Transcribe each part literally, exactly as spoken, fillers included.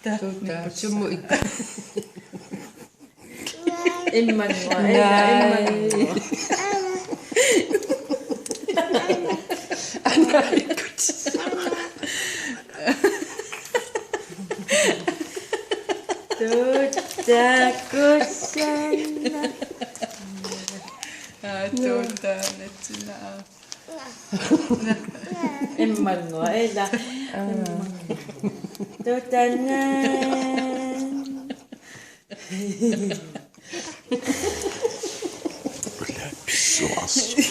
Tuuta, sumut ikku. Immanngua, ila, immanngua. Ana ikkut. Tuuta, kusanna. Aa, tuuta, natsina. Immanngua, ila. Immanngua. Tutangan. Ulla pissuarsu.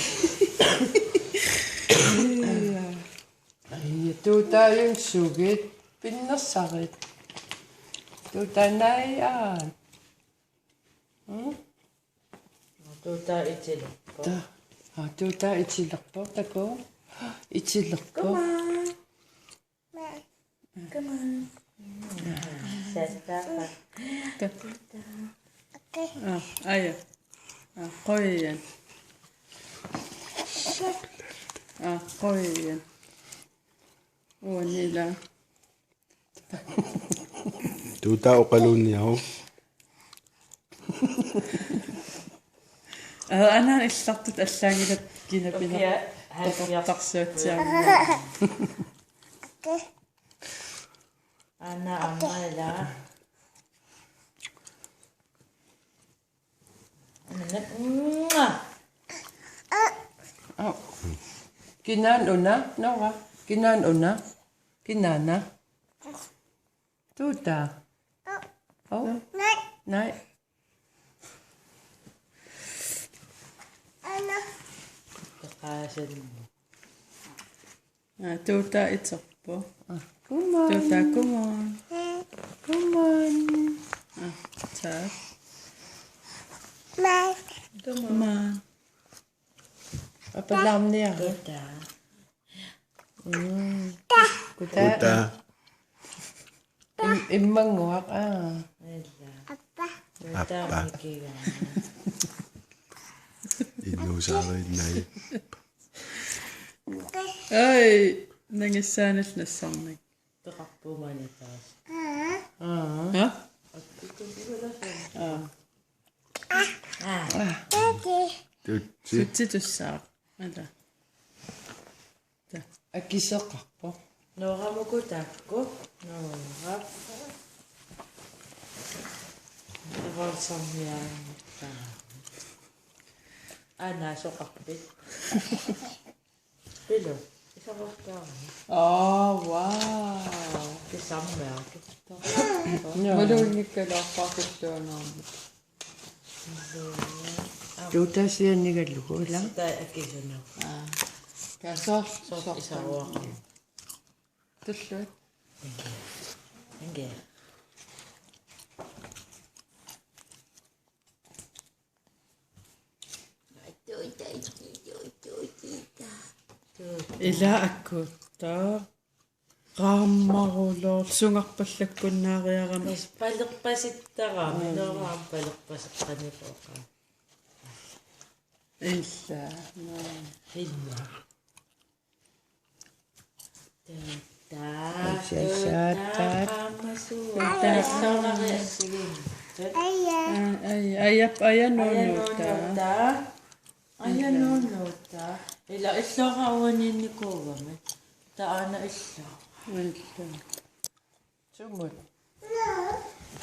Ai, tuutaajunngitsut pinnersarit. Tuutanai aat. Mm? Tuuta itilerpoq. Ta-, aa, tuuta itilerpoq, takuuk. Itilerpoq. Come on. Come on. Sassaaqa. Ta-, aa, aja. Aa, qujan. Aa, qujan. Uanila. Tuuta oqaluunniaruk. Aa, ana illartut allaanngillat kinapina. Okay, halvfjerds. Toqortarsuatsiarmat. Ana aamma ila. Ana, mm. Aa. Kinaana una, Nora? Kinaana una? Kinaana? Tuuta? Oh? Nej. Taqaasan. Aa, tuuta iterpoq. Aa, come on. Tuuta, come on. Come on. Aa, tak. Come on. Apalaarniaruk. Tuuta. Mm. Kuta. Kuta. Im-, immannguaq, aa. Ila. Appa. Appa. Taamikiga. Inuusaariinnai. Ai, nangissaanut nassarnik. Peqarpugut maani taas. Aa. Ha? Aa. Aa. Tutsi. Tutsi tussaaq. Ata. Ta. Akisoqarpoq. Noora muku taakku. Noora. Noora sarniarutta. Ana soqarpit. Pilu. Isaruakkaarami. Oh, wow. Kisammeaq. Joo. Maluunnikkalaarpaa kulluangaarmat. Tuutasianigalugu, ila? Sitai akisunut. Aa. Kasoor, soor, soor, isaruaq. Tulluit. Inge. Ila akkuttaaq. Qaammaruloor sungarpallakkunnaariarami. Pas-, palerpasittarami, mm, noora palerpaseqqanipoqa. Ila, naa. Ila. Tuuta, tuuta, qaammasuu. Tuuta. Tuuta, soorari assigiinngitsut. Aja. Aa, aja, aja, aja, nuunuuta. Aja, nuunuuta. Ila illoora uaniinnikuugami. Taanna illoora. Ila. Sumut.